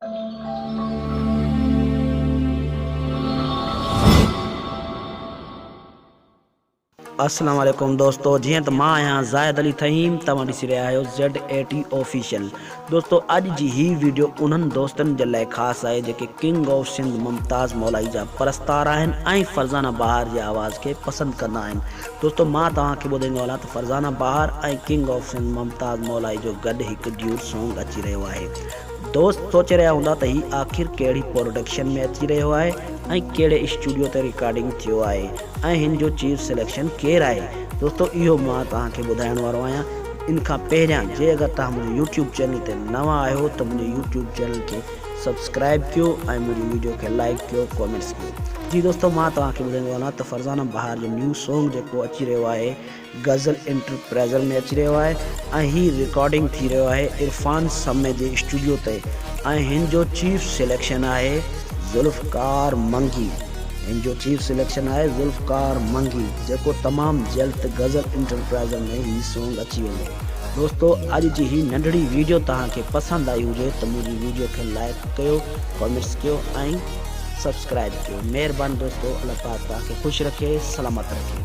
السلام عليڪم دوستو جيئن ته مان آهيان زاهد علي ٿهيم توهان ڏسي رهيا آهيو زيڊ اي ٽي آفيشل دوستو اڄ جي هي ويڊيو انهن دوستن جي لاء خاص آهي جيڪي ڪنگ آف سنڌ ممتاز مولائي جا پرستار آهن ۽ فرزانه بهار جي آواز کي پسند ڪندا آهن دوستو مان توهان کي ٻڌائيندو هلان ته فرزانه بهار ۽ ڪنگ آف سنڌ ممتاز مولائي جو گڏ هڪ ڊيوٽ سانگ اچي رهيو آهي دوست سوچي رهيا هوندا ته هي آخر ڪهڙي پروڊڪشن ۾ اچي رهيو آهي ۽ ڪهڙي اسٽوڊيو تي رڪارڊنگ ٿيو آهي ۽ هن جو چيف سليڪشن ڪير آهي دوستو اهو مان توهان کي ٻڌائڻ وارو آهيان ان کان پهريان جي اگر توهان منهنجي يوٽيوب چينل تي نوان آهيو ته منهنجي يوٽيوب چينل کي سبسڪرائب ڪيو ۽ منهنجي ويڊيو کي لائڪ ڪيو ڪامينٽس ڪيو جي دوستو مان توهان کي ٻڌائيندو هلان ته فرزانه بهار جو نيو سونگ جيڪو اچي رهيو آهي غزل انٽرپرائزر ۾ اچي رهيو آهي ۽ هي رڪارڊنگ ٿي رهيو آهي عرفان سمي جي اسٽوڊيو تي ۽ هن جو چيف سليڪشن آهي ذوالفقار منگي هن جو چيف سليڪشن آهي ذوالفقار منگي جيڪو تمام جلد غزل انٽرپرائزر ۾ هي سونگ اچي ويندو دوستو اڄ جي هي ننڍڙي ويڊيو توهان کي پسند آئي هجي ته منهنجي ويڊيو کي لائڪ ڪيو ڪامينٽس ڪيو ۽ سبسڪرائب ڪيو مهرباني دوستو الله پاڪ توهان کي خوش رکي سلامت رکي.